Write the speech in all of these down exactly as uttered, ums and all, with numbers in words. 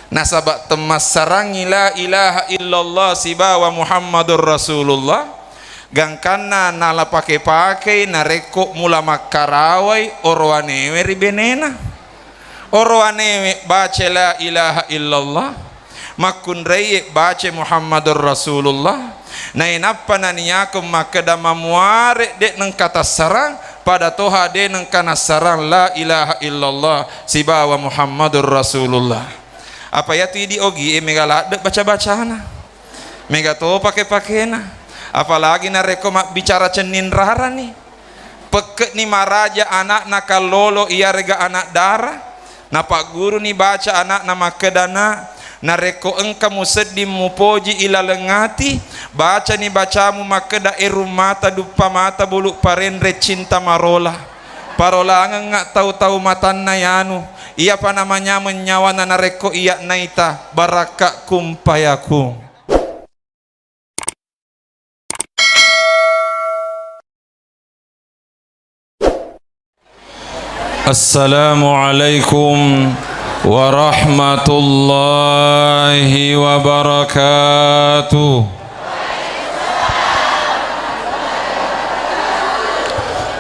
Nasaba temmassarangngi la ilaha illallah sibawa Muhammadur Rasulullah, gangkanna nala pake-pakei narekko mula makkarawai orowanewe ri benena. Orowanewe baca la ilaha illallah, makkunraie baca Muhammadur Rasulullah, nainappa naniakeng makkeda mamuare de nengka tassarang, pada toha de nengka nassarang la ilaha illallah sibawa Muhammadur Rasulullah. Apa iyatu idi ogie mega ladde baca-bacana, mega to pake-pakena, apalagi narekko mabbicara cenning rarani. Pekke'ni maraja ana'na kallolo iyarega ana' dara, napagguruni baca ana'na makkeda, "Na, narekko engka musedding mupoji ilaleng ati, bacani bacamu makkeda, 'Erung mata, duppa mata, bulu parenre, cinta marola.' Parolangengnga tau-tau matanna yanu, iyapa namanyameng nyawana narekko iya naita, barakka kumpayakung." Assalamualaikum warahmatullahi wabarakatuh.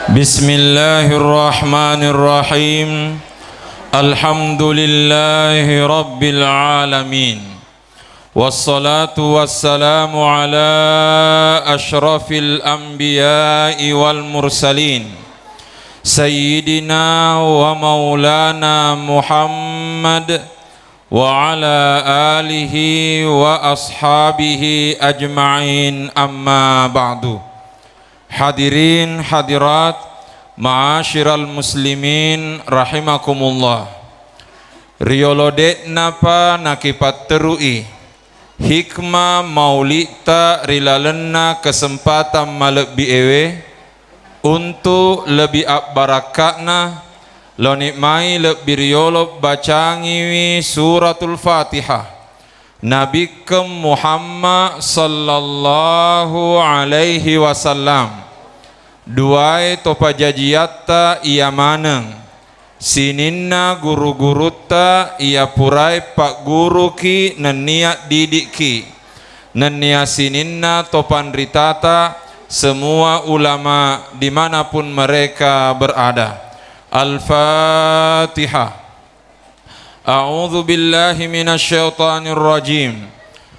Bismillahirrahmanirrahim. Alhamdulillahi rabbil alamin. Wassalatu wassalamu ala asyrafil anbiya'i wal mursalin, sayyidina wa maulana Muhammad wa ala alihi wa ashabihi ajma'in, amma ba'du. Hadirin hadirat, ma'asyiral muslimin rahimakumullah. Riyolo de'napa nakipatterui hikmah maulitta ri lalenna kesempatan malebbi ewe, untu lebbi abbarakka'na, loni mai lebbi riyolo bacangiwi Suratul Fatihah. Nabikkeng Muhammad sallallahu alaihi wasallam, duae to pajajiatta iya maneng, sininna guru-gurutta iya purae pagguruki nennia didikki, nennia sininna to panritata, semua ulama dimanapun mereka berada. Al-Fatihah. أعوذ بالله من الشيطان الرجيم.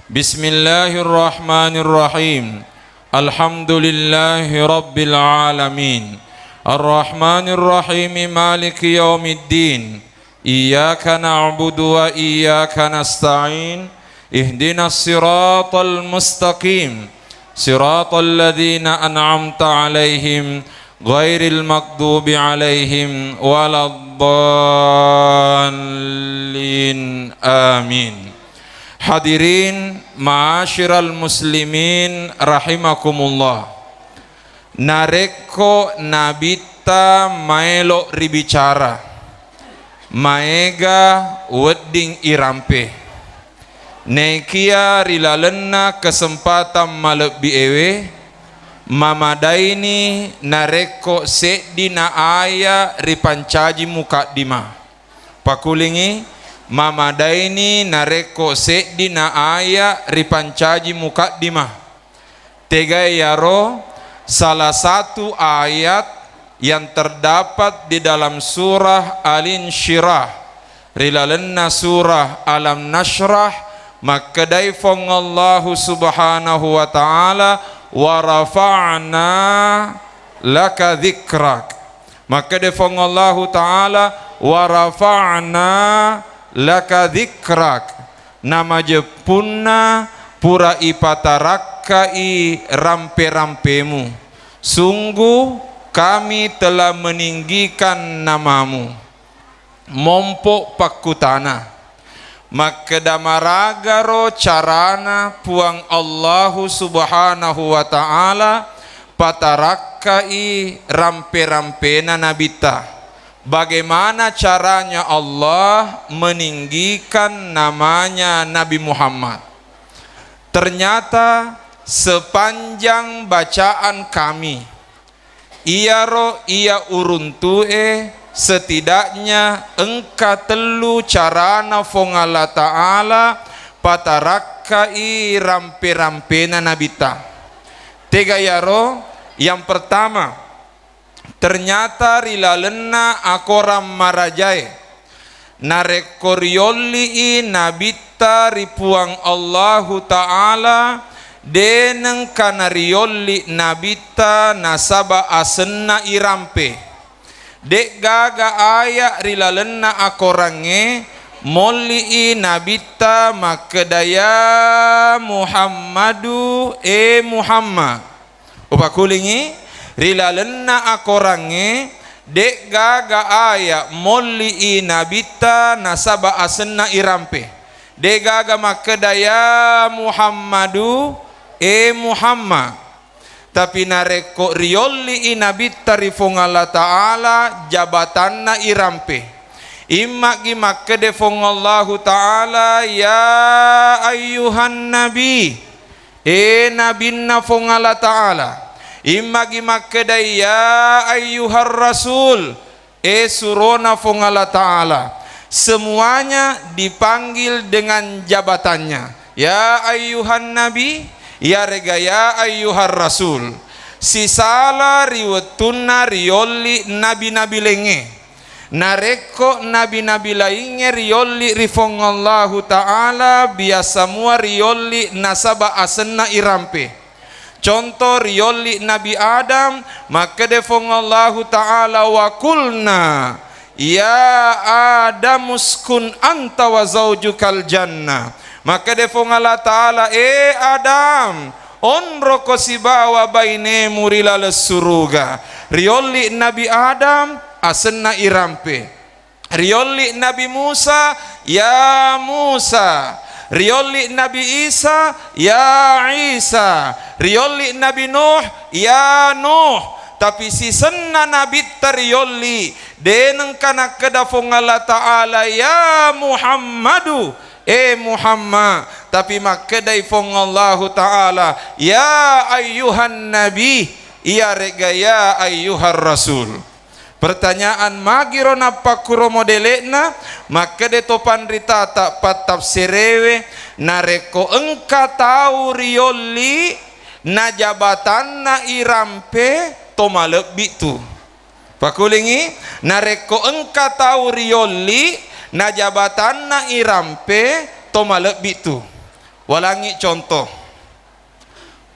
بسم الله الرحمن الرحيم. الحمد لله رب العالمين. الرحمن الرحيم. مالك يوم الدين. إياك نعبد وإياك نستعين. اهدنا الصراط المستقيم. صراط الذين أنعمت عليهم غير المغضوب عليهم ولا الضالين. آمين. Hadirin ma'asyiral muslimin rahimakumullah. Narekko nabitta maelo ribicara, maega wedding irampe. Naikia ri lalenna kesempatan malebbi ewe, mamadaini narekko seddina aya ripancaji mukaddimah. Pakulingi, mamadaini narekko seddina aya ripancaji mukaddimah. Tegai yaro salah satu ayat yang terdapat di dalam surah Al-Insyirah, ri lalenna surah Alam Nasyrah, makkedai Fuang Allahu Subhanahu wa Ta'ala, "Wa rafa'na laka dzikrak." Makkeda Fuang Allahu Ta'ala, "Wa rafa'na laka dzikrak." Namajeppunna pura ipatarakkai rampe-rampemu. Sungguh Kami telah meninggikan namamu. Mompo pakkutana. Makkeda maragaro carana Puang Allahu Subhanahu wa Ta'ala patarakkai rampe-rampena Nabitta? Bagaimana caranya Allah meninggikan namanya Nabi Muhammad? Ternyata sepanjang bacaan kami, iyaro iya uruntu'e Setidaknya engka tellu carana Fuang Allah Ta'ala patarakkai rampe-rampena Nabitta. Tega iyaro? Yang pertama, ternyata ri lalenna akorang marajae, narekko riolli'i Nabitta ri Puang Allahu Ta'ala, de nengka nariolli Nabitta nasaba asenna irampe. De'gaga aya ri lalenna akorangnge molli'i Nabitta makkeda, "Ya Muhammadu, e Muhammad." Upakulingi, ri lalenna akorangnge de'gaga aya molli'i Nabitta nasaba asenna irampe. De'gaga makkeda, "Ya Muhammadu, e Muhammad." Tapi narekko riolli'i Nabitta ri Fuang Allah Ta'ala, jabatanna irampe. Imma'gi makkeda Fuang Allahu Ta'ala, "Ya ayyuhan nabi," e nabinna Fuang Allah Ta'ala. Imma'gi makkeda, "Ya ayyuhar rasul," e surona Fuang Allah Ta'ala. Semuanya dipanggil dengan jabatannya. Ya ayyuhan nabi, iyarega ya ayyuhar rasul. Sisala ri wettunna riolli nabi-nabi laingnge. Narekko nabi-nabi laingnge riolli ri Fuang Allahu Ta'ala, biasa mua riolli nasaba asenna irampe. Conto, riolli Nabi Adam, makkeda Fuang Allahu Ta'ala, "Wa qulna ya Adam uskun anta wa zaujukal jannah." Makkeda Fuang Allah Ta'ala, "E Adam, onroko sibawa bainemu ri laleng suruga." Riolli Nabi Adam, asenna irampe. Riolli Nabi Musa, "Ya Musa." Riolli Nabi Isa, "Ya Isa." Riolli Nabi Nuh, "Ya Nuh." Tapi sisenna nabitta riolli, de nengka nakkeda Fuang Allah Ta'ala, "Ya Muhammadu, e Muhammad." Tapi makkedai Fuang Allahu Ta'ala, "Ya ayyuhan nabi," iyarega ya ayyuhar rasul. Pertanyaan, magiro nappakkuro modele'na? Makkeda to panritata pattafsirewe, narekko engka tau riolli na jabatanna irampe, to malebbi tu. Pakulingi, narekko engka tau riolli na jabatanna irampe, to malebbi tu. Walangi contoh.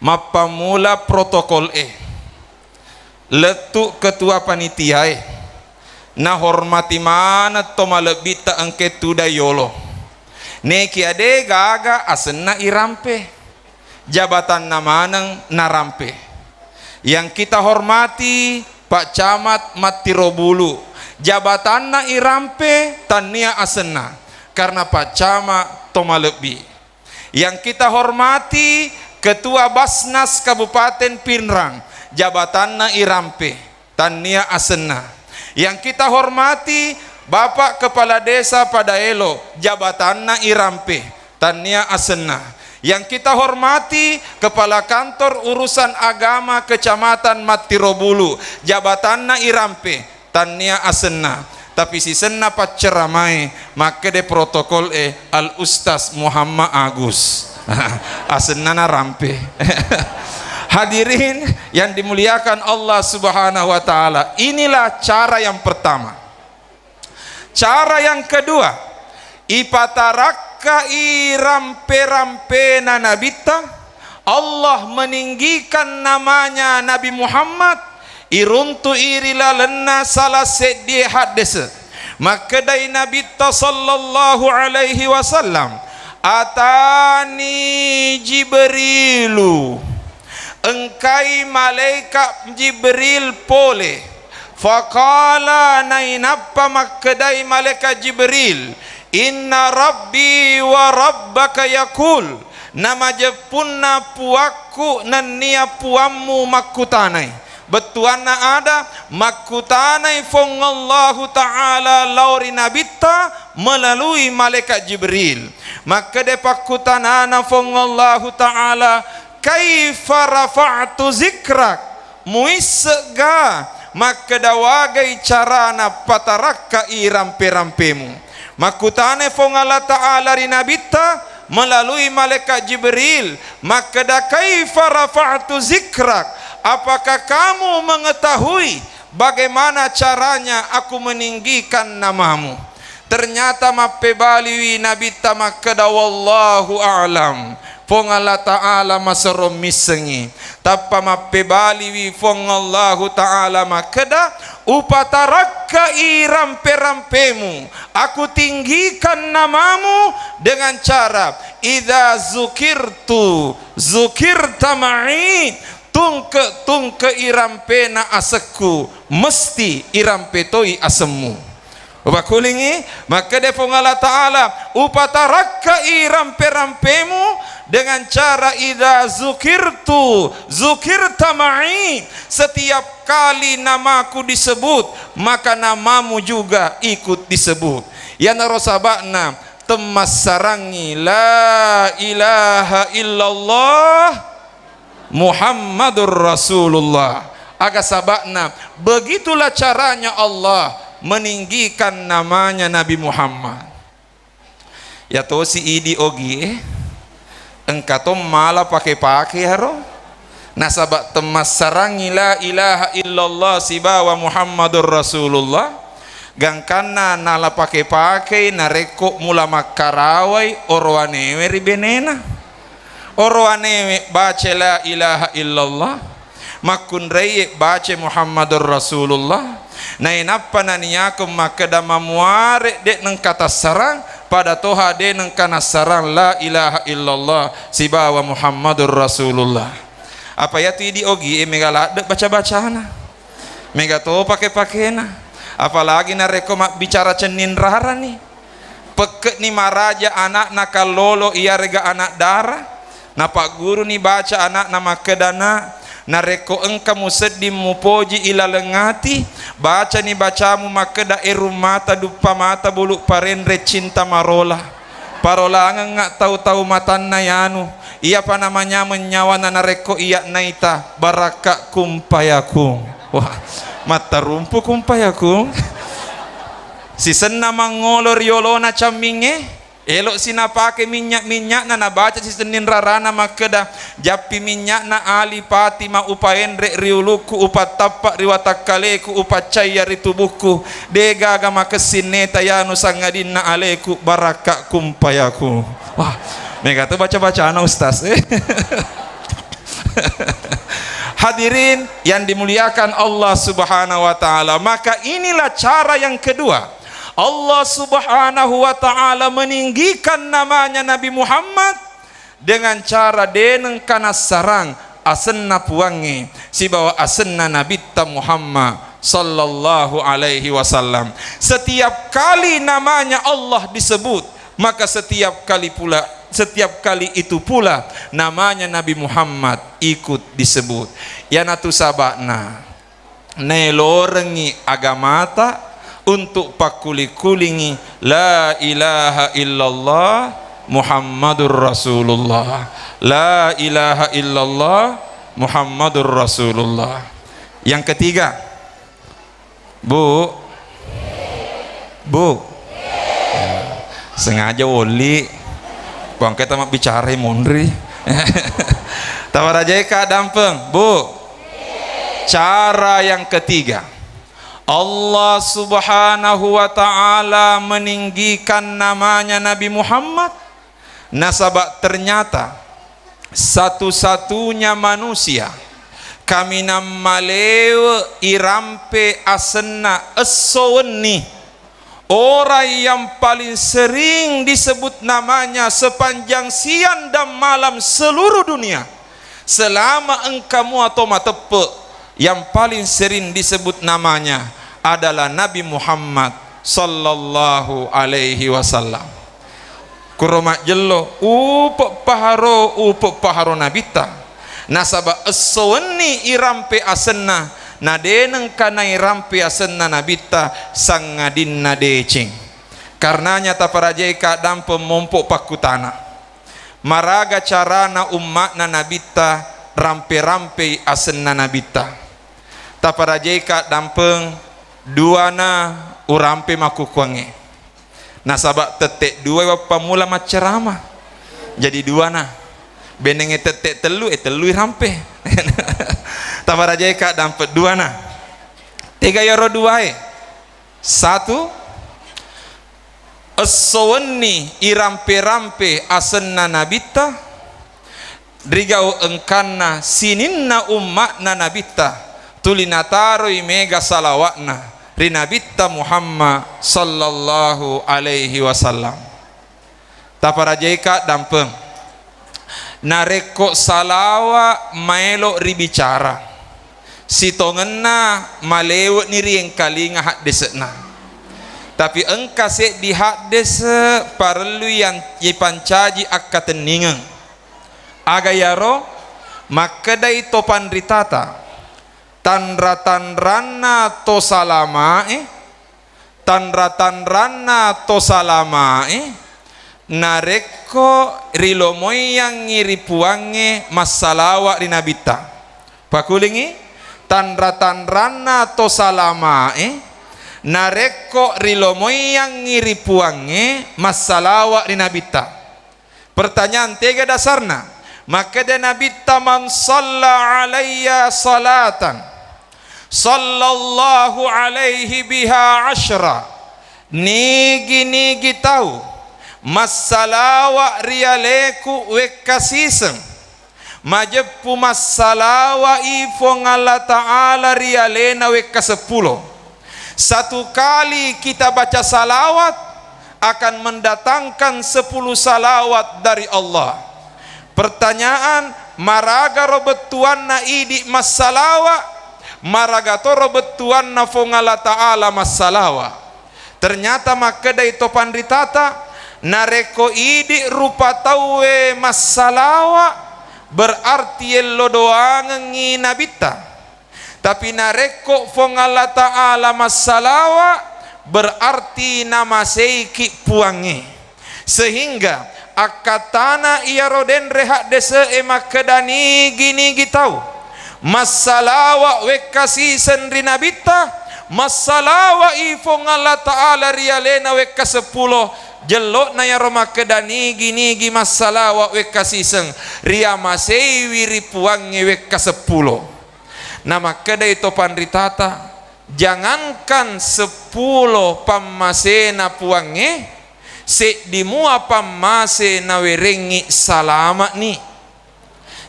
Mappammula protokol e, lettu ketua panitia e, nahormati maneng to malebbitta engke tudang yolo. Nekia de gaga asenna irampe, jabatanna maneng narampe. Yang kita hormati Pak Camat Mattiro Bulu, jabatanna irampe, tannia asenna, karena Pak Camat to malebbi. Yang kita hormati Ketua Basnas Kabupaten Pinrang, jabatanna irampe, tannia asenna. Yang kita hormati Bapak Kepala Desa Padaelo, jabatanna irampe, tannia asenna. Yang kita hormati Kepala Kantor Urusan Agama Kecamatan Mattirobulu, jabatanna irampe, tannia asenna, tapi sisenna pacceramae makkeda protokol e Al Ustaz Muhammad Agus. Asenna narampe. Hadirin yang dimuliakan Allah Subhanahu wa Ta'ala, inilah cara yang pertama. Cara yang kedua, ipatarakkai rampe-rampena Nabitta, Allah meninggikan namanya Nabi Muhammad, iruntu'i ri lalenna salah seddie haddese. Makkedai Nabitta sallallahu alaihi wasallam, "Atani Jibrilu." Engkai malaikat Jibril pole. Faqala, nainappa makkedai malaikat Jibril, "Inna rabbi wa rabbaka yaqul," namajeppunna puakku nennia puammu makkutanai. Bettuanna ada, makkutanai Fuang Allahu Ta'ala lao ri Nabitta melalui malaikat Jibril. Makkeda pakkutanana Fuang Allahu Ta'ala, "Kaifa rafa'tu zikrak?" Muisse'ga Makkeda, "Wagai carana patarakkai rampe-rampemu?" Makkutanai Fuang Allah Ta'ala ri Nabitta melalui malaikat Jibril, makkeda, "Kaifa rafa'tu zikrak? Apakah kamu mengetahui bagaimana caranya aku meninggikan namamu?" Ternyata mappebaliwi Nabitta makkeda, "Wallahu a'lam." Fuang Allah Ta'ala maserro missengngi. Tappa mappebaliwi Fuang Allahu Ta'ala makkeda, "Upatarakkai rampe-rampemu, aku tinggikan namamu dengan cara, idza zukirtu, zukirta ma'i, tungke-tungkei rampena asekku, mesti irampe toi asemmu." Upakulingi, makkeda Fuang Allah Ta'ala, "Upatarakkai rampe-rampemu dengan cara, idza zukirtu, zukirta ma'i." Setiap kali namaku disebut, maka namamu juga ikut disebut. Iyanaro saba'na temmassarangngi la ilaha illallah Muhammadur Rasulullah. Aga saba'na, begitulah caranya Allah meninggikan namanya Nabi Muhammad. Yatosi idi ogie, engka to mala pake-pake iyaro. Nasaba temmassarangngi la ilaha illallah sibawa Muhammadur Rasulullah, gangkanna nala pake-pakei narekko mula makkarawai orowanewe ri benena. Orowanewe baca la ilaha illallah, makkunraiye baca Muhammadur Rasulullah, nainappa naniakeng makkeda mamuare de nengka tassarang, pada toha de nengka nassarang la ilaha illallah sibawa Muhammadur Rasulullah. Apa yatu idi ogie mega ladde baca-bacana, mega to pake-pakena, apalagi narekko mabbicara cenning rarani. Pekke'ni maraja ana'na kallolo iyarega ana' dara, napagguruni baca ana'na makkeda, "Na, narekko engka musedding mupoji ilaleng ati, bacani bacamu makkeda, 'Erung mata, duppa mata, bulu parenre, cinta marola. Parolangengnga tau-tau matanna yanu, iyapa namanyameng nyawana narekko iya naita, barakka kumpayakung.'" Wah, mattarumpu kumpayakung. Sisenna mangngolo ri yolona cammingnge, elo'si napake minnya'-minynya'na, nabaca sisenning rarana makkeda, "Jappi minnya'na Ali Patima, upaenre ri ulukku, upattappa ri watakkaleku, upaccayya ri tubukku, de gaga makessing neta yanu sangadinna aleku, barakka kumpayaku." Wah, mega to baca-bacana, Ustaz, eh. Hadirin yang dimuliakan Allah Subhanahu wa Ta'ala, maka inilah cara yang kedua. Allah Subhanahu wa Ta'ala meninggikan namanya Nabi Muhammad dengan cara de nengka nassarang asenna Puangnge sibawa asenna Nabitta Muhammad sallallahu alaihi wasallam. Setiap kali namanya Allah disebut, maka setiap kali pula, setiap kali itu pula namanya Nabi Muhammad ikut disebut. Iyanatu saba'na naelorengngi agamata untuk pakkuli-kulingngi la ilaha illallah Muhammadur Rasulullah. La ilaha illallah Muhammadur Rasulullah. Yang ketiga, Bu, Bu, sengaja woli, bangke tama bicara monri. Tawarajai ka dampeng, Bu. Cara yang ketiga, Allah Subhanahu wa Ta'ala meninggikan namanya Nabi Muhammad. Nasaba ternyata satu-satunya manusia kaminang malewe irampe asenna esso wenni, orang yang paling sering disebut namanya sepanjang siang dan malam seluruh dunia. Selama engka mua to mateppe, yang paling sering disebut namanya adalah Nabi Muhammad sallallahu alaihi wasallam. Kuro majjello, upeppaharo, upeppaharo Nabitta. Nasaba esso wenni irampe asenna, na de nengka nairampe asenna Nabitta sangadinna deceng. Karenanya taparajai ka dampeng mompo pakkutana. Maraga carana umma'na Nabitta rampe-rampei asenna Nabitta? Taparajaika dampeng, duana urampe makkukkuangnge. Nasaba tette duai wappammula maccerama. Jadi duana. Benengnge tette tellu, e tellu irampe. Taparajaika dampeng duana. Tega iyaro duae? Satu, esso wenni irampe-rampe asenna Nabitta, rigau engkanna sininna umma'na Nabitta, tuli nataroi mega salawa'na ri Nabitta Muhammad sallallahu alaihi wasallam. Taparajaika dampeng. Narekko salawa maelo ribicara, sitongenna malewe'ni riengkalinga haddese'na. Tapi engka seddi haddese parellu yang ipancaji akkatenningeng. Aga yaro? Makkedai to panritata, tanra-tanranna to salamae, tanra-tanranna to salamae, narekko rilomoiyangngi ri Puangnge massalawa ri Nabitta. Pakulingngi, tanra-tanranna to salamae, narekko rilomoiyangngi ri Puangnge massalawa ri Nabitta. Pertanyaan, tega dasarna? Makkeda Nabitta, "Man shalla alayya salatan sallallahu alaihi biha asyra." Nigi-nigi tau massalawa ri aleku wekka siseng, majeppu massalawa i Fuang Allah Ta'ala ri alena wekka seppulo. Satu kali kita baca salawat akan mendatangkan sepuluh salawat dari Allah. Pertanyaan, maraga ro bettuanna idi massalawa? Maraga toro bettuanna Fuang Allah Ta'ala massalawa? Ternyata makkedai to panritata, narekko idi rupa tauwe massalawa, berarti yello doangengngi Nabitta. Tapi narekko Fuang Allah Ta'ala massalawa, berarti namaseiki Puangnge. Sehingga akkattana iyaro denre haddese'e makkeda nigi-nigi tau massalawa wekka siseng ri Nabitta, massalawa i Fuang Allah Ta'ala ri alena wekka seppulo, jello'na iyaro makkeda nigi-nigi massalawa wekka siseng, riamaseiwi ri Puangnge wekka seppulo. Namakkedai to panritata, jangankan seppulo pammasena Puangnge, seddi mua pammase nawerengngi salama'ni.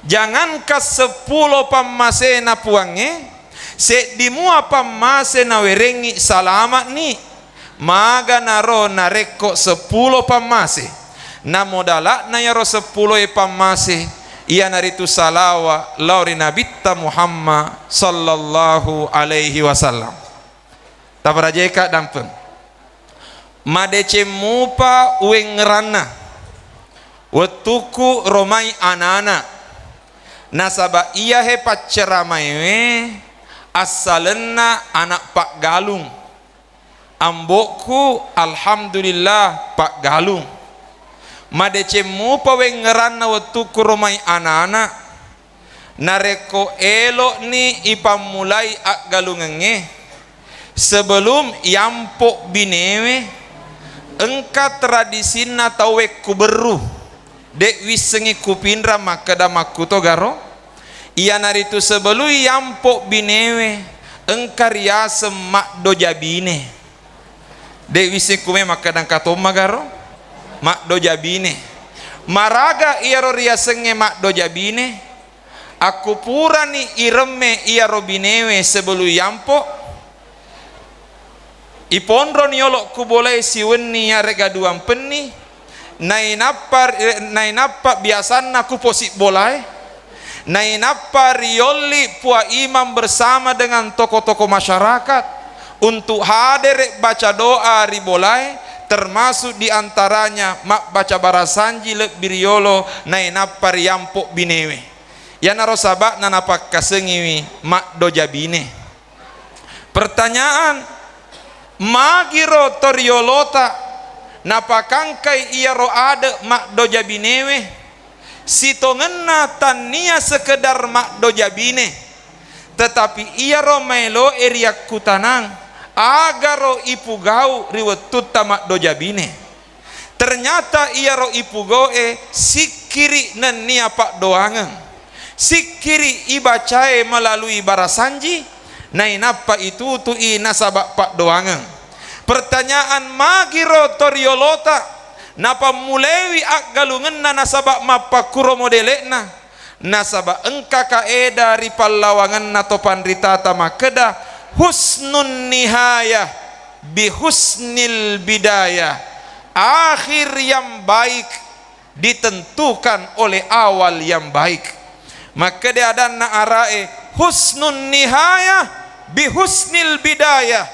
Jangankan seppulo pammasena Puangnge, seddi mua pammase nawerengngi salama'ni. Maganaro narekko seppulo pammase, namo dala'na iyaro seppuloe pammase, iyanaritu salawa lao ri Nabitta Muhammad sallallahu alaihi wasallam. Taparajaika dampeng. Madeceng mupa uwengngeranna wettukku romai anana, nasaba iyahe pacceramaewe assalenna anak paggalung. Ambo'ku, alhamdulillah, paggalung. Madeceng mupa wengngeranna wettukku romai anana. Narekko elo'ni ipammulai aggalungengnge, sebelum yampo binewe, engka tradisinna tauwe kuberru. De' wissengngi kupinrang makkeda makkuto garo. Iyanaritu sebelum yampo binewe, engka riaseng maddoja bine. De' wisseng kume makkeda engka tomma garo maddoja bine. Maraga iyaro riasengnge maddoja bine? Akkupurani iremme iyaro binewe sebelum yampo, iponroni yolo ku bolae siwenni yarega duampenni, nainappa, nainappa biasanna ku posi bolae, nainappa riyolli Pua Imam bersama dengan tokoh-tokoh masyarakat untuk hadere baca doa ri bolae, termasuk diantaranya mabbaca barasanji lebbi riyolo nainappa riyampo binewe. Iyanaro saba'na napakkasengiwi maddoja bine. Pertanyaan, magiro to riyolota napakangkai iyaro ade maddoja binewe? Sitongenna tannia sekedar maddoja bine, Tetapi iyaro maeloe riakkutanang, agaro ipugau ri wettutta maddoja bine. Ternyata iyaro ipugoe sikkiri nennia paddoangeng. Sikkiri ibacae melalui barasanji, nainappa itutui nasaba paddoangeng. Pertanyaan, magiro toriolota napammulewi aggalungenna nasaba mappakkuro modele'na? Nasaba engka kaeda ri pallawangenna to panritata makkeda, "Husnun nihayah bi husnil bidayah." Akhir yang baik ditentukan oleh awal yang baik. Makkeda adanna arae, "Husnun nihayah bi husnil bidayah."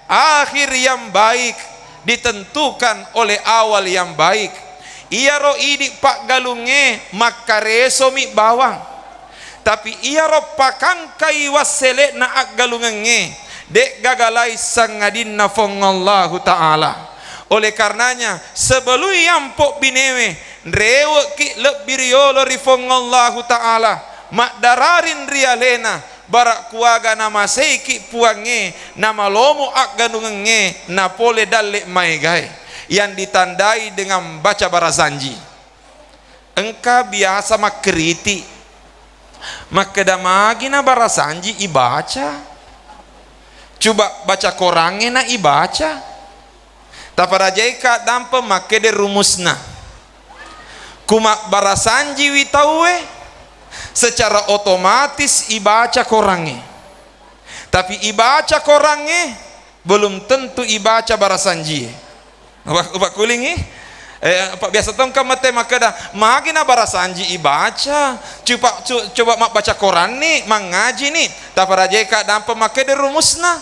Akhir yang baik ditentukan oleh awal yang baik. Iyaro idi paggalungnge makkaresomi bawang. Tapi iyaro pakangkai wassele'na aggalungengnge, de'gaga lai sangadinna Fuang Allahu Ta'ala. Oleh karenanya, sebelum iyampo binewe, rewe'ki lebbi riolo ri Fuang Allahu Ta'ala, maddararing ri alena, bara kuaga namaseiki Puangnge, namalomo aggalungengnge, napole dalle maegae, yang ditandai dengan baca barasanji. Engka biasa makkritik, makkeda, "Magina barasanji ibaca? Coba baca korangnge na ibaca." Taparajaika dampeng makkeda rumusna. Ku mabbarasanjiwi tauwe, secara otomatis ibaca korangnge. Tapi ibaca korangnge, belum tentu ibaca barasanjie. Upa-, upakkulingi? Eh, apa biasa tongka mate makkeda, "Magina barasanji ibaca? Coba, co-, coba mabbaca koranni, mangajini." Taparajaika dampeng makkeda rumusna.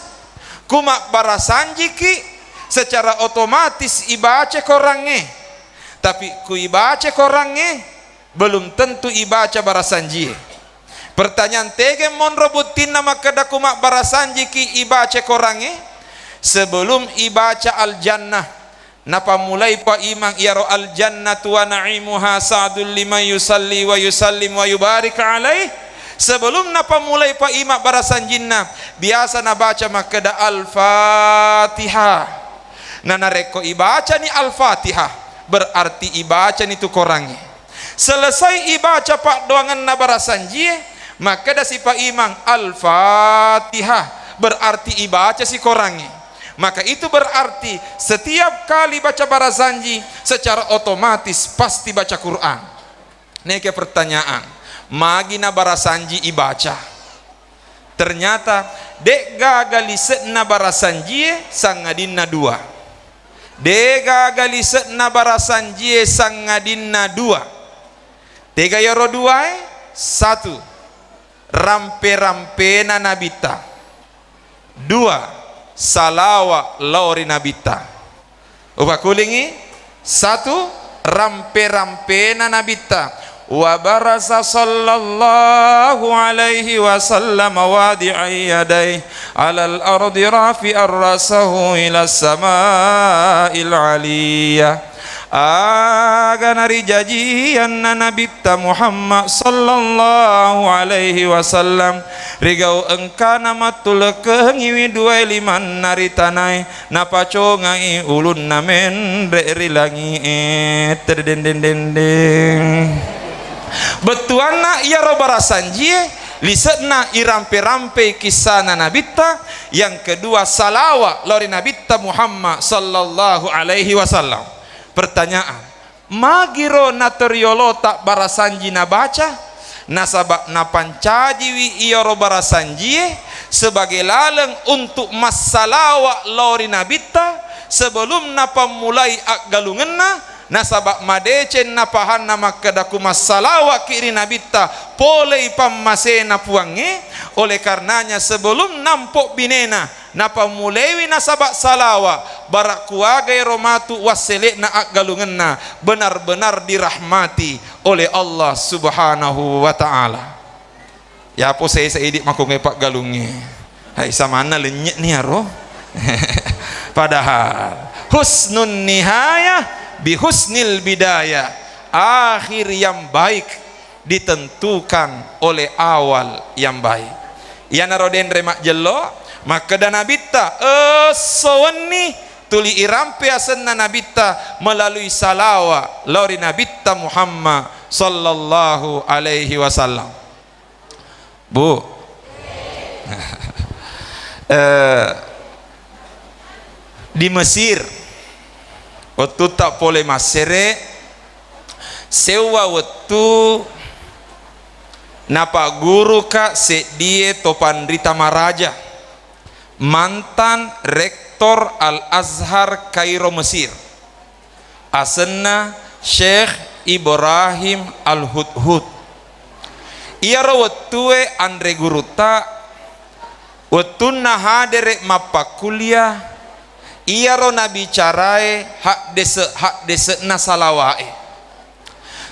Ku mabbarasanjiki, secara otomatis ibaca korangnge. Tapi ku ibaca korangnge, belum tentu ibaca barasanjie. Pertanyaan, tege monro buttinna makkeda ku mabbarasanjiki ibaca korangnge? Sebelum ibaca Al-Jannah, napammulai pa imang iyaro, "Al-jannatu wa na'imuha sa'dul liman yusalli wa yusallim wa yubarik alaih." Sebelum napammulai pa imang barasanjinna, biasa nabaca makkeda Al-Fatihah. Na narekko ibacani Al-Fatihah, berarti ibacani tu korangnge. Selesai ibaca paddoangenna barasanjie, makkedasi pa imang, "Al-Fatihah," berarti ibacasi korangnge. Maka itu berarti setiap kali baca barasanji, secara otomatis pasti baca Quran. Neke pertanyaan, magina barasanji ibaca? Ternyata, de'gaga lise'na barasanjie sangadinna dua. De'gaga lise'na barasanjie sangadinna dua. Tega iyaro duae? Satu, rampe-rampena Nabitta. Dua, salawa lao ri Nabitta. Upakulingi, satu, rampe-rampena Nabitta. Wa barasa sallallahu alaihi wasallam wadi'a yadaihi alal ardi rafi'ar rasahu ila sama'il aliyah. Aga narijajianna Nabitta Muhammad sallallahu alaihi wasallam, rigau engkana mattulekkengiwi duae limanna ri tanae, napacongai ulunna menre ri langi'e. Tedendendendeng. Bettuanna iyaro barasanjie, lise'na irampe-rampei kissana Nabitta, yang kedua salawa lao ri Nabitta Muhammad sallallahu alaihi wasallam. Pertanyaan, magiro natoriolota barasanji nabaca? Nasaba napancajiwi iyaro barasanjie sebagai laleng untuk massalawa lao ri Nabitta sebelum napammulai aggalungenna, nasaba madeceng napahanna makkeda ku massalawaki ri Nabitta polei pammasena Puangnge. Oleh karenanya sebelum nampo binena, napammulewi nasaba salawa, bara kuaga ero matu wassele'na aggalungenna, benar-benar dirahmati oleh Allah Subhanahu wa Ta'ala. Yapo sesa idi makonge paggalungnge. Hai, samanna lennyek ni aro. Padahal husnun nihayah bi husnil bidayah. Akhir yang baik ditentukan oleh awal yang baik. Iyanaro denre majjello, makkeda Nabitta, esso wenni tuli irampe asenna Nabitta melalui salawa lao ri Nabitta Muhammad sallallahu alaihi wasallam. Bu. Eh, di Mesir, wettutta pole massere, sewwa wettu napagguruka seddie topanrita maraja, mantan rektor Al-Azhar Kairo, Mesir. Asenna Syekh Ibrahim Al-Hudhud. Iyaro wettue anre gurutta, wettunna hadere mappakkulia, iyaro nabicarae haddese-, haddese'na salawae.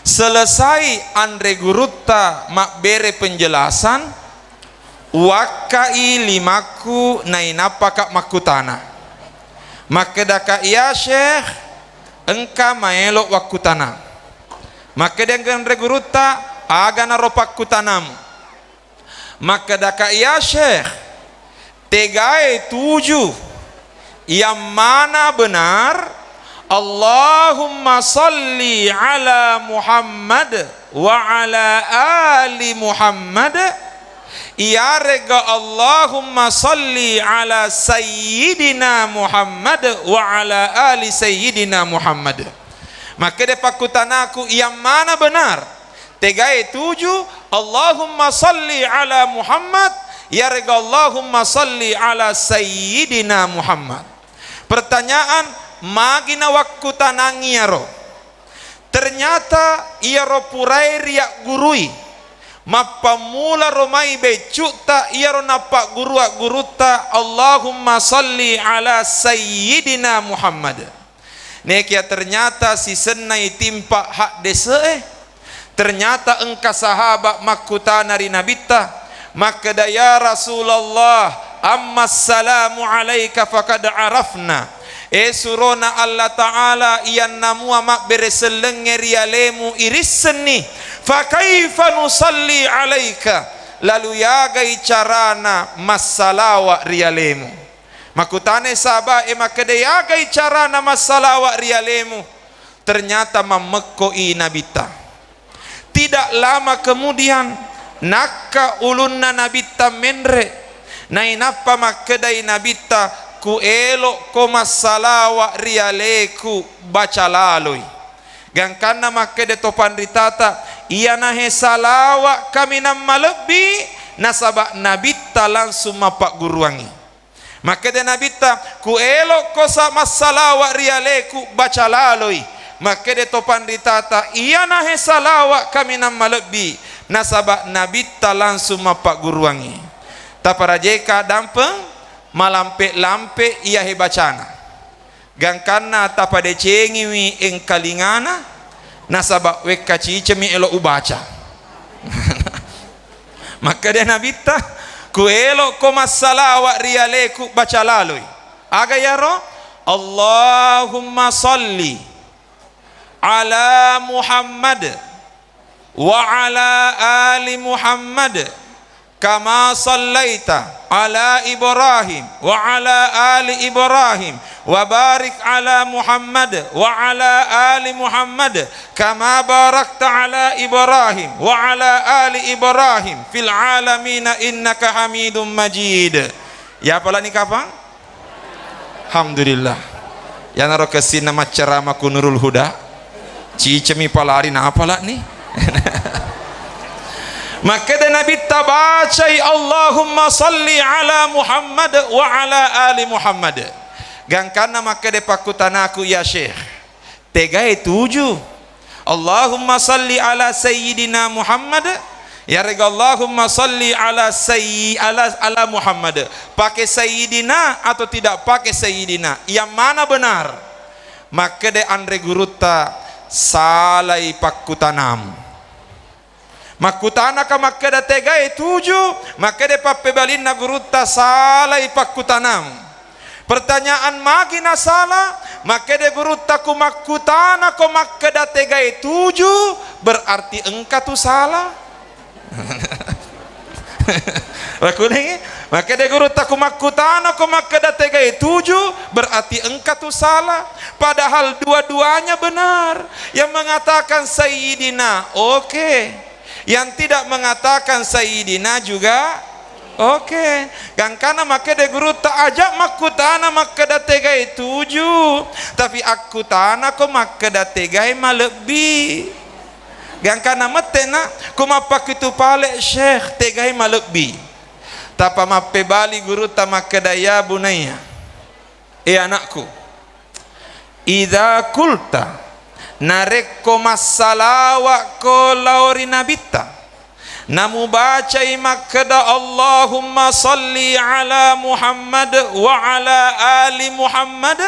Selesai anre gurutta mabbere penjelasan, wakkai limakku nainappaka makkutana. Makkedaka, "Ya Syekh, engka maelo wakkutana." Makkeda anre gurutta, "Aga naro pakkutanamu?" Makkedaka, "Ya Syekh, tegae tuju, yang mana benar, Allahumma salli ala Muhammad wa ala ali Muhammad, iyarega Allahumma salli ala Sayyidina Muhammad wa ala ali Sayyidina Muhammad." Makkeda pakkutanaku, "Yang mana benar?" Tegae tuju, Allahumma salli ala Muhammad, yarega Allahumma salli ala Sayyidina Muhammad. Pertanyaan, magi nawakkutanangi iyaro? Ternyata iyaro purae riaggurui, mappammula romai beccu'ta iyaro nappaggurua gurutta, Allahumma salli ala Sayyidina Muhammad. Nekia ternyata sisenna itimpa haddese'e, ternyata engka sahabat makkutana ri Nabitta, makkeda, "Ya Rasulullah, amma salamu alaika faqad arafna." E surona Allah Ta'ala, iyanna mua mabbere sellengnge ri alemu irissenni, fa kaifa nusalli alaika? Lalu yagai carana massalawa ri alemu? Makkutanai sahabae makkeda, "Yagai carana massalawa ri alemu?" Ternyata mammekkoi Nabitta. Tidak lama kemudian, nakka ulunna Nabitta menre. Nainappa makkedai Nabitta, "Ku elokko massalawa ri aleku, baca laloi." Gangkanna makkeda to panritata, "Iyanahe salawa kaminang malebbi, nasaba Nabitta langsung mappagguruangngi." Makkeda Nabitta, "Ku elokko sa-, massalawa ri aleku, baca laloi." Makkeda to panritata, "Iyanahe salawa kaminang malebbi, nasaba Nabitta langsung mappagguruangngi." Taparajeka dampeng, malampe-lampe iyahe bacana. Gangkanna tapadecengiwi engkalingana, nasaba wekka cicemi elo ubaca. Makkeda Nabitta, "Ku elokko massalawa ri aleku, baca laloi." Aga yaro? "Allahumma salli ala Muhammad wa ala ali Muhammad, kama sallaita ala Ibrahim wa ala ali Ibrahim, wa barik ala Muhammad wa ala ali Muhammad, kama barakta ala Ibrahim wa ala ali Ibrahim fil alamina innaka Hamidum Majid." Yapalani kapang? Alhamdulillah. Yanaro kessinna maccarama ku Nurul Huda. Cicemi palari napalani. Makkeda Nabitta, "Bacai Allahumma salli ala Muhammad wa ala ali Muhammad." Gangkanna makkeda pakkutanaku, "Ya Syekh, tegae tuju? Allahumma salli ala Sayyidina Muhammad, yarega Allahumma salli ala sayyi-, ala, ala Muhammad." Pakai Sayyidina atau tidak pakai Sayyidina? Yang mana benar? Makkeda anre gurutta, "Salai pakkutanamu." Makkutanaka makkeda, "Tegae tuju?" Makkeda pappebalinna gurutta, "Salai pakkutanamu." Pertanyaan, magi nasala? Makkeda gurutta, "Ku makkutanako makkeda tegae tuju, berarti engka tu sala." Pakulingi, makkeda gurutta, ku makkutana ko makkeda tegai tuju, berarti engka tu salah. Padahal dua-duanya benar. Yang mengatakan Sayyidina, oke. Yang tidak mengatakan Sayyidina juga oke. Gangkana makkeda gurutta, aja makkutana makkeda tegai tuju, tapi akkutana ko makkeda tegai malebbi. Gangkana mette'na, ku mappakitu pale Syekh, tegai malebbi. Tapa mappebali gurutta makkeda, ya bunayya, e anakku, idza qulta, narekko massalawa'ko lao ri Nabitta, namubacai makkeda, Allahumma salli ala Muhammad wa ala ali Muhammad,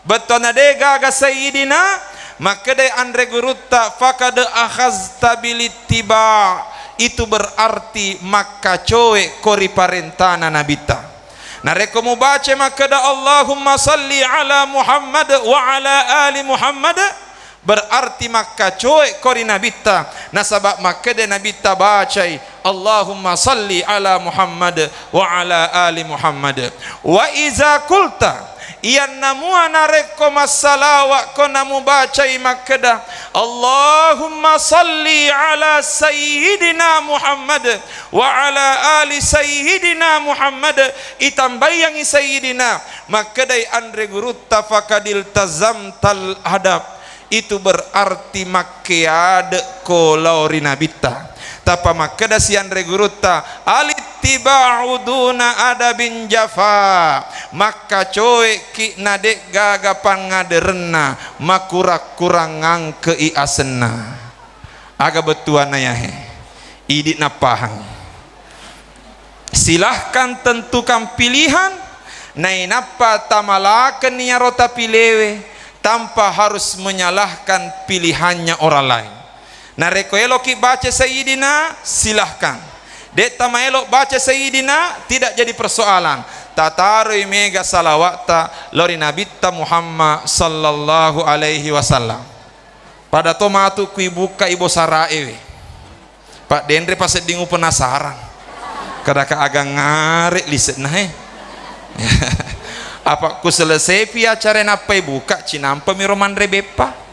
bettuanna de gaga Sayyidina, makkedai anre gurutta, faqad akhazta bil ittiba, itu berarti makkacoe ko ri parentana Nabitta. Narekko mubaca makkeda, Allahumma salli ala Muhammad wa ala ali Muhammad, berarti makkacoe ko ri Nabitta, nasaba makkeda Nabitta bacai, Allahumma salli ala Muhammad wa ala ali Muhammad. Wa iza qulta, iyanna mua narekko massalawa'ko namubacai makkeda, Allahumma salli ala Sayyidina Muhammad wa ala ali Sayyidina Muhammad, itambaiyangngi Sayyidina, makkedai anre gurutta, faqad iltazamtal adab, itu berarti makkeade'ko lao ri Nabitta. Tappa makkedasi anre gurutta, alittiba'u duna adabin jafa, makkacoe'ki na de'gaga pangngaderenna, makurang-kurangngangke'i asenna. Aga bettuanna yahe? Idi nappahang. Silahkan tentukan pilihan, nainappa tamalakenni iyaro tapilewe tanpa harus menyalahkan pilihannya orang lain. Narekko eloki baca Sayyidina, silahkan. De' tamaelo baca Sayyidina, tidak jadi persoalan. Tataroi mega salawa'ta lao ri Nabitta Muhammad sallallahu alaihi wasallam. Pada to matu kui bukkai bosara'e we. Pak denre pasedding upenasarang. Kadaka aga ngare lise'na he. Apa ku selesepi acara nappai buka, cinampami ro manre beppa.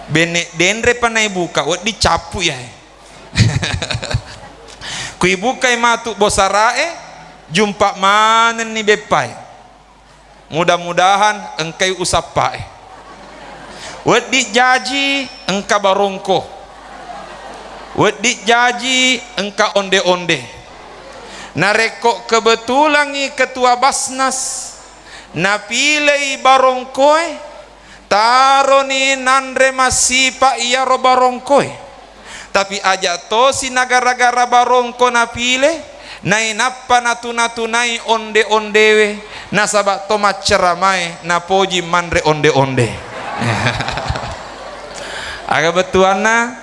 Benne denre pa nai buka, wedding cappu ya he. Kui bukai matu bosara'e, jumpa manenni beppae. Mudah-mudahan engkai usappae. Wedding jaji engka barongko. Wedding jaji engka onde-onde. Narekko kebetulangngi ketua Basnas napilei barongkoe, taroni nanre massipa iyaro barongkoe. Tapi aja tosi na gara-gara barongko napile, nainappa natu-natunai onde-ondewe, nasaba to macceramae napoji manre onde-onde. Aga bettuanna,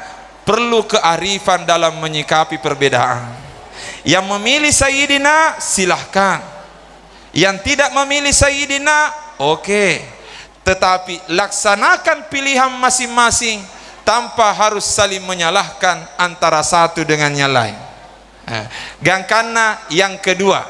perlu kearifan dalam menyikapi perbedaan. Yang memilih Sayyidina, silahkan. Yang tidak memilih Sayyidina, oke. Tetapi laksanakan pilihan masing-masing tanpa harus saling menyalahkan antara satu dengan yang lain. Eh, gangkanna yang kedua,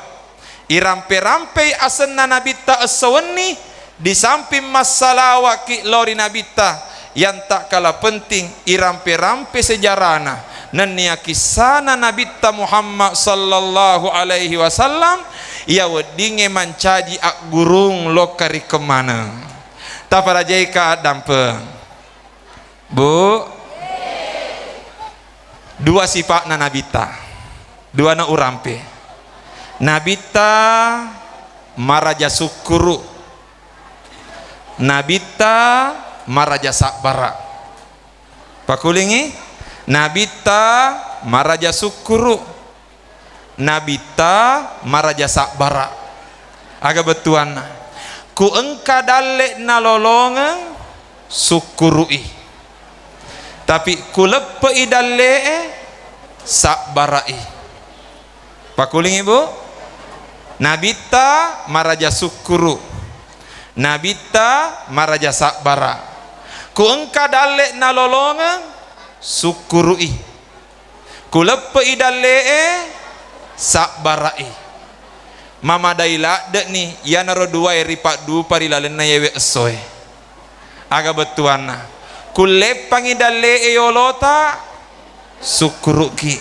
irampe-rampei asenna Nabitta esso wenni, di samping massalawa'ki lao ri Nabitta, yang tak kalah penting irampe-rampe sejarana nennia kissana Nabitta Muhammad sallallahu alaihi wasallam, iya weddingnge mancaji aggurung lokka ri kemmaneng. Taparajaika addampeng. Bu, dua sipa'na Nabitta, duana urampe. Nabitta maraja sukkuru, Nabitta maraja sabbara. Pakulingi, Nabitta maraja sukkuru, Nabitta maraja sabbara. Aga bettuanna? Ku engka dalle nalolongeng, sukkuru'i. Tapi ku leppe'i dalle'e, sabbara'i. Pakulingi, Bu. Nabitta maraja sukkuru. Nabitta maraja sabbara. Ku engka dalle nalolongeng, sukkuru'i. Ku leppe'i dalle'e, sabbara'i. Mamadai ladde'ni iyanaro duwae ripaddupa ri lalenna yewe essoe. Aga bettuanna? Kulleppangi dalle'e yolota, sukkuru'ki.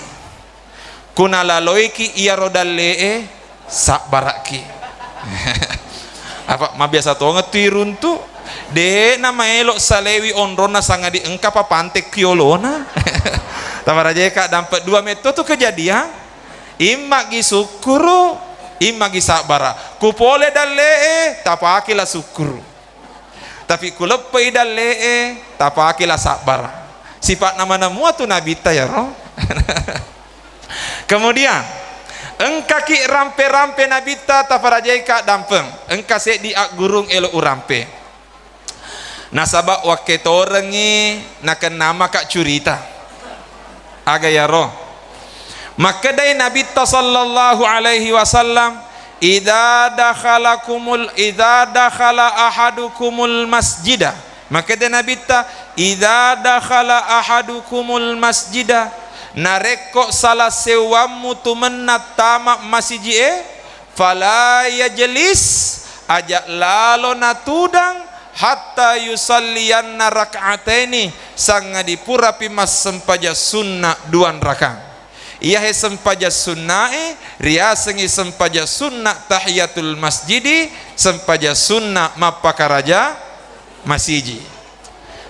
Kunalaloiki iyaro dalle'e, sabbara'ki. Apa mabiasa tongeng tu iruntu? De' namaelo salewi onronna sangadi engka papantekki yolona. Tafarajeka dampe dua metto tu kejadian. Immagi sukkuru, immagi sabbara. Kupole dalle'e, tapake la sukkuru. Tapi kuleppe'i dalle'e, tapake la sabbara. Sipa'na maneng mua tu nabitta yaro. Kemudian, engkaki rampe-rampe nabitta tafarajaika dampeng. Engka seddi aggurung elo urampe. Nasaba wakketorengngi nakennamaka curita. Aga yaro? Makkedai Nabitta sallallahu alaihi wasallam, "Idza dakhalakumul, idza dakhala ahadukumul masjida." Makkeda Nabitta, "Idza dakhala ahadukumul masjida." Narekko salah sewwammu tumenna tama masiji'e, fala yajlis, aja lalo natudang, hatta yusalliyanna rak'ataini, sangadi purapi massempajang sunna duanrakang. Iyahe sempajang sunnae riasengngi sempajang sunna tahiyatul masjidi, sempajang sunna mappakaraja masiji.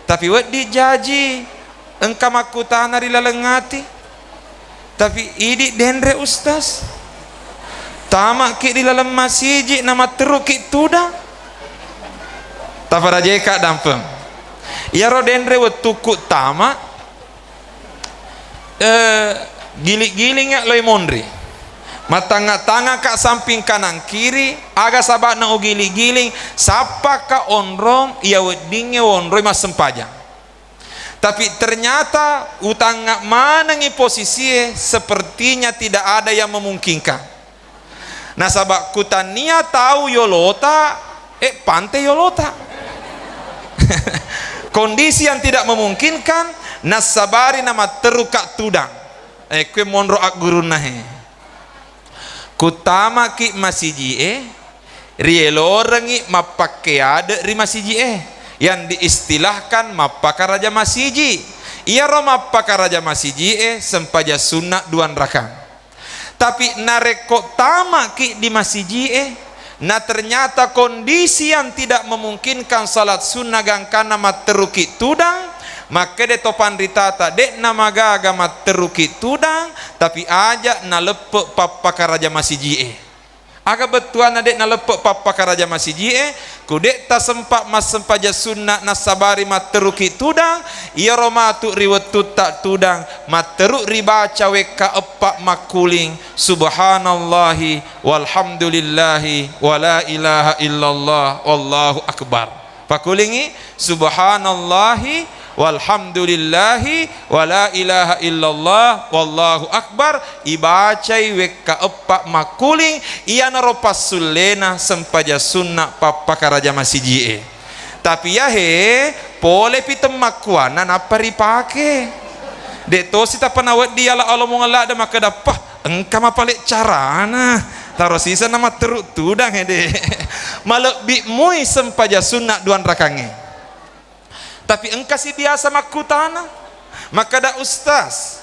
Tapi wedding jaji engka makkutana ri laleng ati. Tapi idi denre, Ustaz. Tamaki di laleng masiji namatteruki tudang. Tafarajeka dampeng. Iyaro denre wettukku tama, eh, giling-giling loi monri. Mattangnga-tangngaka samping kanan kiri, aga saba'na ugiling-giling, sappaka onrong iya weddingnge wonroi massempajang. Tapi ternyata utangnga manengi posisie, sepertinya tidak ada yang memungkinkan. Nasaba kutannia tau yolota, eh, pante yolota. Kondisi yang tidak memungkinkan, nassabari namatteruka tudang. Eh, kue monro aggurunna he. Kuttamaki masiji e, rielorengngi mappakke ade ri masiji e, yang diistilahkan mappakaraja masiji. Iyaro mappakaraja masiji e sempajang sunna duanrakang. Tapi narekko tamaki di masiji e, na ternyata kondisi yang tidak memungkinkan salat sunnah gangkanna matteruki tudang, makkeda to panritata, de'na magaga matteruki tudang, tapi aja naleppe pappakaraja masiji e. Aga bettuanna de' naleppe pappakaraja masiji e? Ku de' tasempa massempajang sunna nassabari matteruki tudang, iyaro matu ri wettutta tudang, matteru ribaca wekka eppa makkuling, subhanallahi walhamdulillahi wala ilaha illallah wallahu akbar. Pakulingi, subhanallahi walhamdulillahi wala ilaha illallah wallahu akbar, ibacai wekka eppa makkuling, iyanaro passullena sempajang sunna pappakaraja masiji e. Tapi yahe, polepi temmakkuanna nappa ripake. De' tosi tappa nawedding yala alomongeng ladde makkeda, "Pah, engka mapale carana." Taro siseng na matteru tudang ede. Malebbi mui sempajang sunna duanrakangnge. Tapi engkasi biasa makkutana, makkeda, "Ustaz,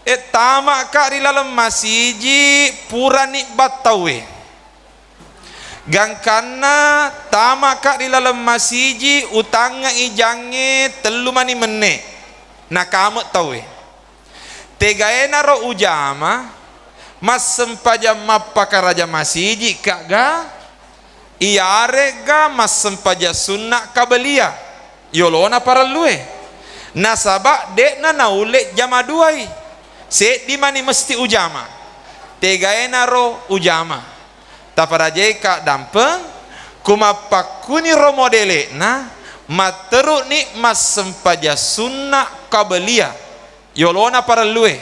e, tamaka ri laleng masiji purani battaue. Gangkanna tamaka ri laleng masiji, utangngai jangnge tellu mani menne, nakame taue. Tegaenaro ujama, massempajang mappakaraja masiji ka ga, iyaregga massempajang sunna kabelia yolona parellue. Nasaba de'na naulle jama duai, seddi mani mesti ujama. Tegaenaro ujama." Taparajeka dampeng, ku mappakkuniro modele'na, matteru'ni massempajang sunna kabelia yolona parellue.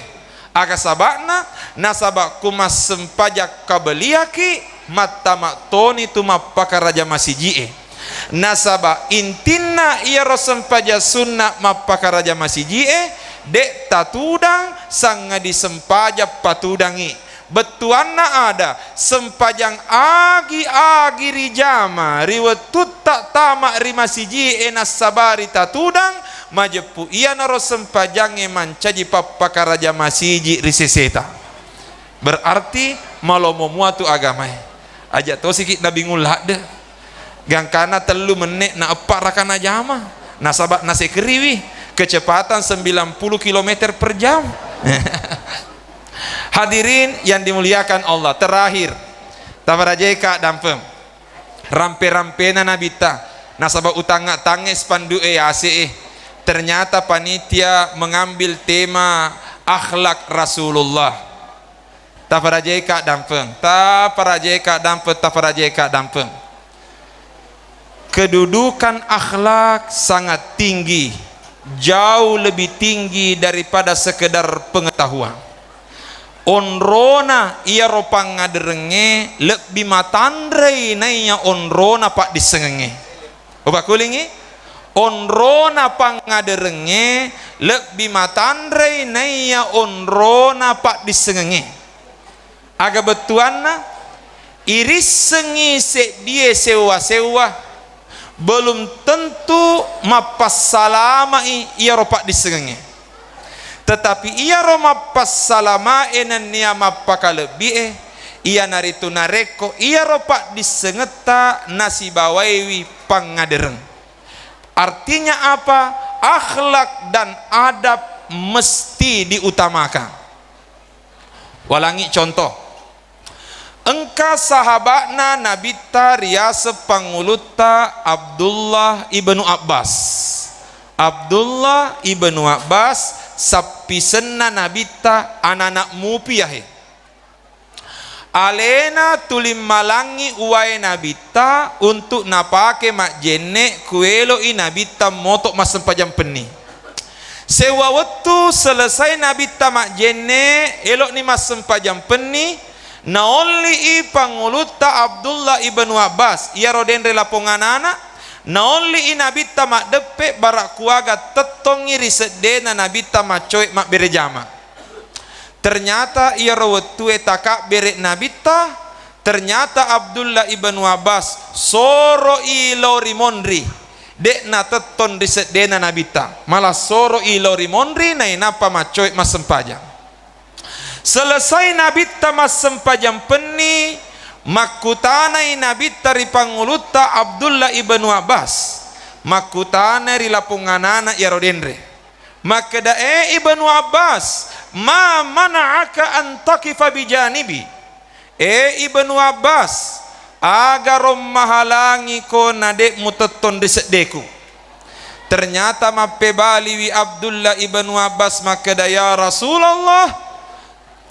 Aga saba'na? Nasaba ku massempajang kabeliaki, mattama toni tu mappakaraja masiji e. Nasaba intinna iyaro sempajang sunna mappakaraja masiji e, de' tatudang, sangadi sempajang patudangi. Bettuanna ada, sempajang agi-agi rijama ri wettutta tama ri masiji'e nassabari tatudang, majeppu iyanaro sempajangnge mancaji pappakaraja masiji ri seseta. Berarti malomo mua tu agamae. Aja tosiki nabingung ladde. Gangkana tellu menne na eppa raka najama. Nasaba nasekeriwi kecepatan sembilan puluh kilometer per jam. Hadirin yang dimuliakan Allah, terakhir, tafarajai ka dampeng. Rampe-rampena Nabitta, nasaba utangnga-tangnge spanduk e yase'e. Ternyata panitia mengambil tema akhlak Rasulullah. Tafarajai ka dampeng, tafarajai ka dampeng, tafarajai ka dampeng. Kedudukan akhlak sangat tinggi, jauh lebih tinggi daripada sekedar pengetahuan. Onrona iyaro pangngaderengnge lebbi matanrei naiya onrona paddissengengnge. Upakkulingngi, onrona pangngaderengnge lebbi matanrei naiya onrona paddissengengnge. Aga bettuanna? Irissengngi seddie sewwa-sewwa, belum tentu mappassalama'i iyaro paddissengengnge. Tetapi iyaro mappassalamae nennia mappakalebbi'e, iyanaritu narekko iyaro paddissengetta nasibawaiwi pangngadereng. Artinya apa? Akhlak dan adab mesti diutamakan. Walangi contoh. Engka sahaba'na Nabitta riaseng pangulutta Abdullah ibnu Abbas. Abdullah ibnu Abbas sappisenna Nabitta, anana' mupi yahe. Alena tuli malangngi uwae Nabitta untuk napake majjenne' kuelo'i Nabitta moto' massempajang penni. Sewwa wettu selesai Nabitta majjenne', elo'ni massempajang penni, naolli'i pangulutta Abdullah ibnu Abbas, iyaro denre lapong anana', naolli'i Nabitta maddeppe' bara' kuaga tettongngi ri seddena Nabitta maccoe' mabbere jama. Ternyata iyaro wettue takabbere' Nabitta, ternyata Abdullah ibnu Abbas soro'i lao ri monri, de'na tettong ri seddena Nabitta, malah soro'i lao ri monri nainappa maccoe' massempajang. Selesai Nabitta massempajang penni, makkutanai Nabitta ri pangulutta Abdullah ibnu Abbas, makkutanai ri lapong anana' iyaro denre. Makkeda, "E Ibnu Abbas, ma mana'aka an taqifa bijanibi?" E Ibnu Abbas, agaro mahalangiko na de' mutettong ri seddeku? Ternyata mappebaliwi Abdullah ibnu Abbas makkeda, "Ya Rasulullah,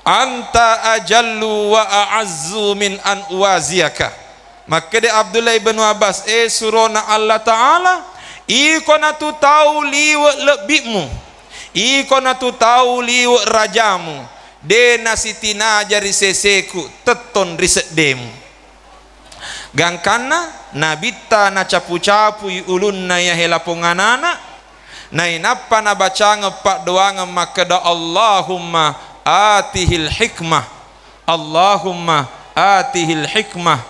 anta ajallu wa a'azzu min an uwaziyaka." Makkeda Abdullah ibnu Abbas, "E surona Allah Ta'ala, iko natu tau liwe' lebbi'mu, iko natu tau liwe' rajamu, de' nasitinaja ri seseku tettong ri seddemu." Gangkanna Nabitta nacapu-capui ulunna iyahe lapong anana', nainappa nabacangeng paddoangeng makkeda, "Allahumma atihil hikmah, Allahumma atihil hikmah,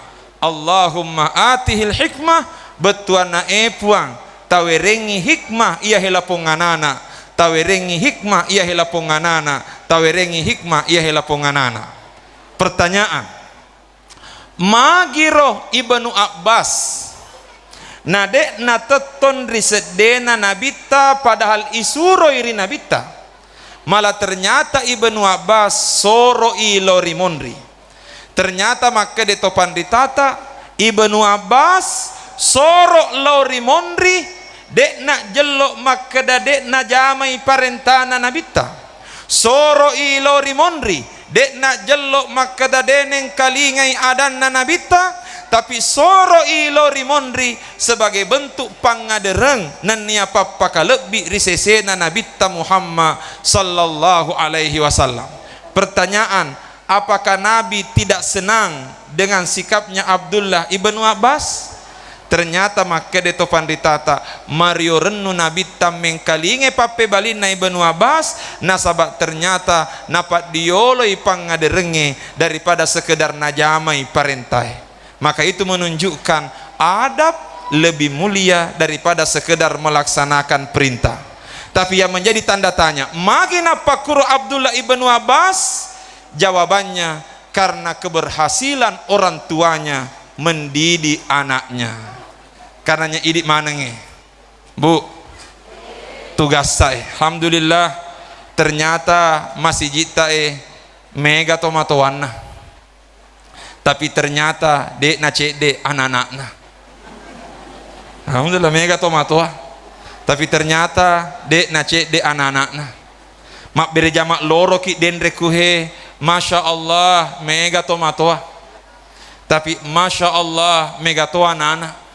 Allahumma atihil hikmah." Bettuanna, "E Puang, tawerengngi hikmah iyahe lapong anana', tawerengngi hikmah iyahe lapong anana', tawerengngi hikmah iyahe lapong anana'." Pertanyaan, magiro Ibnu Abbas na de' natettong ri seddena Nabitta padahal isuroi ri Nabitta? Malah ternyata Ibnu Abbas soro'i lao ri monri. Ternyata makkeda to panritata, Ibnu Abbas soro' lao ri monri, de'na jello makkeda de' najamai parentana Nabitta. Soro'i lao ri monri, de'na jello makkeda de' nengkalingai adanna Nabitta, tapi soro'i lao ri monri sebagai bentuk pangngadereng nennia pappakalebbi ri sesena Nabitta Muhammad sallallahu alaihi wasallam. Pertanyaan, apakah Nabi tidak senang dengan sikapnya Abdullah ibnu Abbas? Ternyata makkeda to panritata, mario rennu Nabitta mengkalingai pappebalinna Ibnu Abbas, nasaba ternyata napaddioloi pangngaderengnge daripada sekedar najamai parentae. Maka itu menunjukkan adab lebih mulia daripada sekedar melaksanakan perintah. Tapi yang menjadi tanda tanya, magi nappakkuro Abdullah ibnu Abbas? Jawabannya, karena keberhasilan orang tuanya mendidik anaknya. Karenanya idi manengnge, Bu, tugassa'e. Alhamdulillah, ternyata masijitta'e mega tomatoanna. Tapi ternyata de'na cedde ana-anakna. Alhamdulillah, mega tomatoa. Tapi ternyata de'na cedde ana-anakna. Mabbere jama loroki denre kuhe, Masya Allah, mega tomatoa. Tapi Masya Allah, mega to ana-anak.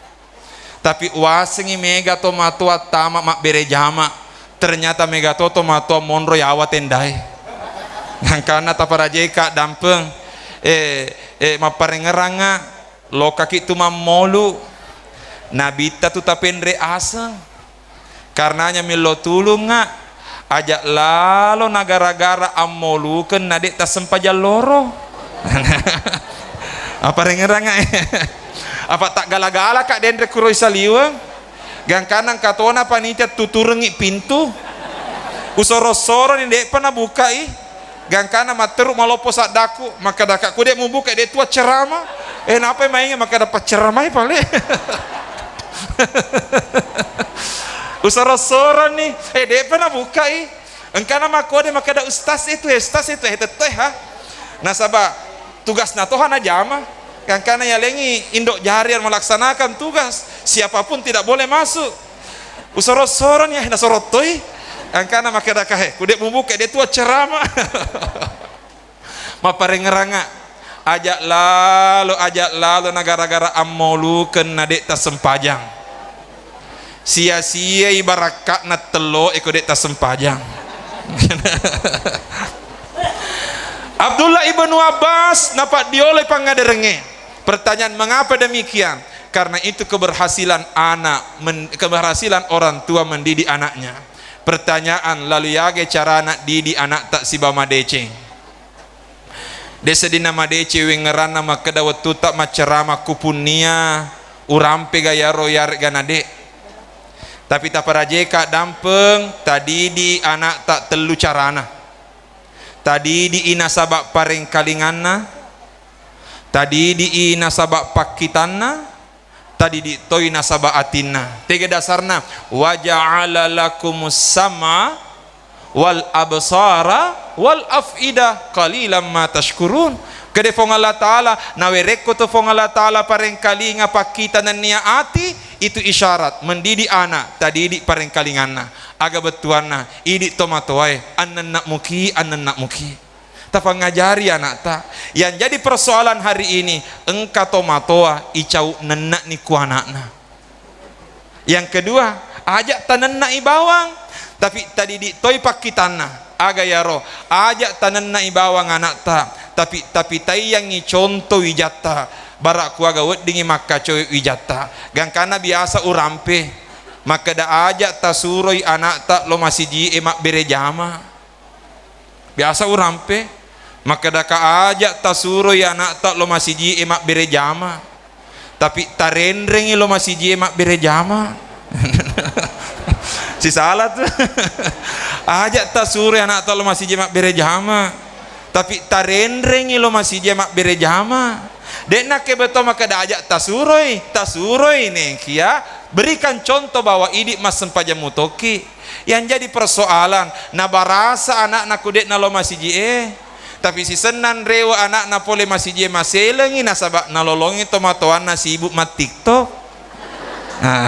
Tapi wasengngi mega tomatoa tama mabbere jama. Ternyata mega to tomatoa monro yawa tendae. Gangkanna taparajeka dampeng. Eh, eh, mapparengngerangnga, lokaki tu mammolu. Nabitta tu tapenre aseng. Karenanya millo tulungnga, aja lalo nagara-gara ammolukeng na de tassempajang loro. Apa rengeranga? Apa taggala-gala ka denre kuro isaliweng? Gangkanang katona panitia tuturengi pintu. Usoro-soroni de'pa nabukai. Gangkana matteru maloppo saddaku, makkedaka, "Ku de mubuka, de tu accerama." Eh, napai mainge makkeda, "Pacceramai pale." Usoro-soroni, eh, de'pa nabukai. Engkana makkode makkeda, "Ustaz itu, eh, ustaz itu, eh, tettoe ha." Nasaba tugasna toha najama. Gangkana yalengi indo jarian melaksanakan tugas, siapapun tidak boleh masuk. Usoro-soroni, eh, nasorottoi. Angkana makkedaka, "He, ku de mubuka, de tu accerama." Mapparengeranga, aja lalo, aja lalo na gara-gara ammolukeng na de tassempajang. Sia-siai barakka'na tello e ko de tassempajang. Abdullah ibnu Abbas napaddioloi pangngaderengnge. Pertanyaan, mengapa demikian? Karena itu keberhasilan anak, men-, keberhasilan orang tua mendidik anaknya. Pertanyaan, lalu yaga carana didik anakta sibawa madeceng? De seddinna madeceng wengngeranna makkeda wettuta maccerama ku punnia urampe ga yaro yaregga na de. Tapi taparajeka dampeng, tadidik anakta tellu carana. Tadidi'i nasaba parengkalinganna, tadidi'i nasaba pakkitanna, tadidik toi nasaba atinna. Tega dasarna, "Wa ja'ala lakumus sam'a wal absara wal af'ida qalilan ma tashkurun." Kede Fuang Allah Ta'ala, nawerekko to Fuang Allah Ta'ala parengkalinga, pakkita nennia ati, itu isyarat mendidik anak, tadidik parengkalinganna. Aga bettuanna, idik tomatoae, annenna muki, annenna muki. Tapangajari anakta. Yang jadi persoalan hari ini, engka tomatoa icau nenne'ni ku anakna. Yang kedua, aja tanenne'i bawang, tapi tadidik toi pakkitanna. Aga yaro, aja tanenne'i bawang anakta, tapi tapitaiyangngi conto wijatta, bara kuaga weddingngi makkacoe wijatta. Gangkanna biasa urampe makkeda, aja tasuroi anakta lo masiji'e mabbere jama. Biasa urampe makkedaka, aja tasuroi anakta lo masiji'e mabbere jama, tapi tarenrengi lo masiji'e mabbere jama. Sisala tu. Aja tasuroi anakta lo masiji'e mabbere jama, tapi tarenrengi lo masiji'e mabbere jama. De'na ke beto makkeda aja tasuroi, tasuroi nengkia berikan contoh bahwa idik massempajang mutoki. Yang jadi persoalan, nabarasa anakna ku de'na lo masiji'e, tapi sisenna nrewe anakna pole masiji'e maselengi nasaba nalolongi tomatoanna sibuk mattiktok. Nah,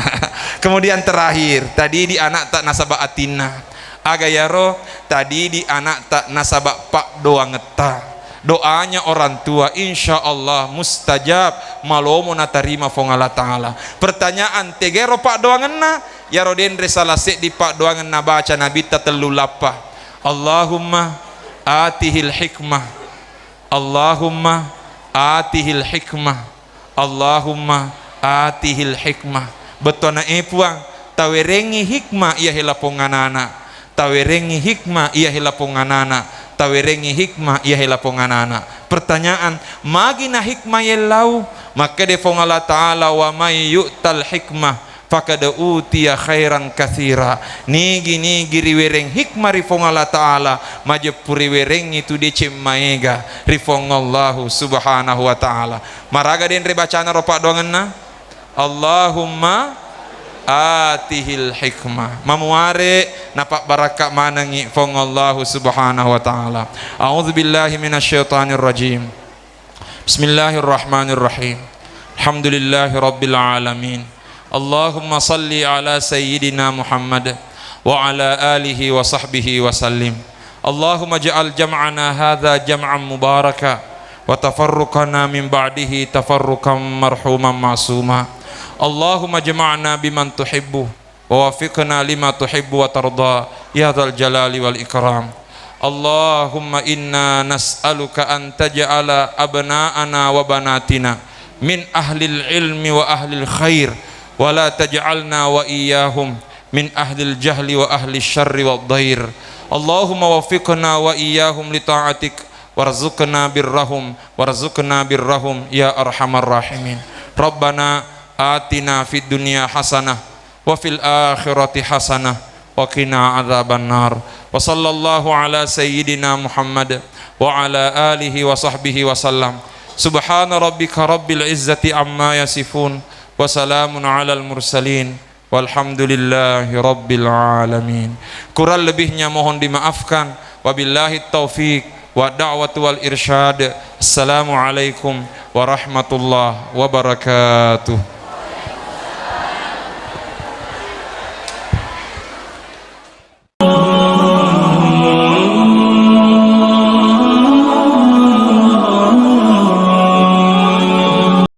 kemudian terakhir, tadidik anakta nasaba atinna. Aga yaro, tadidik anakta nasaba paddoangetta. Doanya orang tua, insya Allah mustajab, malomo natarima Fuang Allah Ta'ala. Pertanyaan, tegero paddoangenna? Yaro denre salah seddi paddoangeng nabaca Nabitta tellu lappa. Allahumma atihil hikmah. Allahumma atihil hikmah. Allahumma Atihil hikmah. Bettuanna, e Puang, tawerengngi hikmah iya hela ponganana. Tawerengngi hikmah iya hela ponganana. Tawerengngi hikmah iya hela ponganana. Pertanyaan, magi na hikmah yellau? Makkeda Puang Allah Ta'ala, "Wa may yu'tal hikmah faqad utiya khairan katsira." Nigi-nigi riwereng hikmah ri Puang Allah Ta'ala, majeppu riwerengngi tu deceng maega ri Puang Allahu Subhanahu wa Ta'ala. Maraga denre bacana ro paddoangenna? Allahumma atihil hikmah. Mamuare napabbarakka manengngi Puang Allahu Subhanahu wa Ta'ala. A'udzu billahi minasyaitonir rajim. Bismillahirrahmanirrahim. Alhamdulillahi rabbil alamin. Allahumma salli ala sayyidina Muhammad wa ala alihi wa sahbihi wa sallim. Allahumma ja'al jam'ana hadza jam'an mubaraka wa tafarruqana min ba'dihi tafarruqan marhuman ma'suma. Allahumma jama'na biman tuhibbu wa wafiqna lima tuhibbu wa tarda, ya dzal jalali wal ikram. Allahumma inna nas'aluka an taj'ala abna'ana wa banatina min ahlil ilmi wa ahlil khair, wa la taj'alna wa iyyahum min ahlil jahli wa ahli syarri wad dair. Allahumma wafiqna wa iyyahum li ta'atik, warzuqna birrahum, warzuqna birrahum, ya arhamar rahimin. Rabbana atina fid dunya hasanah wa fil akhirati hasanah wa qina adzaban nar. Wa sallallahu ala sayyidina Muhammad wa ala alihi wa sahbihi wa sallam. Subhana rabbika rabbil izzati amma yasifun. Wa salamun alal mursalin. Walhamdulillahi rabbil alamin. Kurang lebihnya mohon dimaafkan. Wabillahi taufiq wa da'watu wal irsyad. Assalamualaikum warahmatullahi wabarakatuh.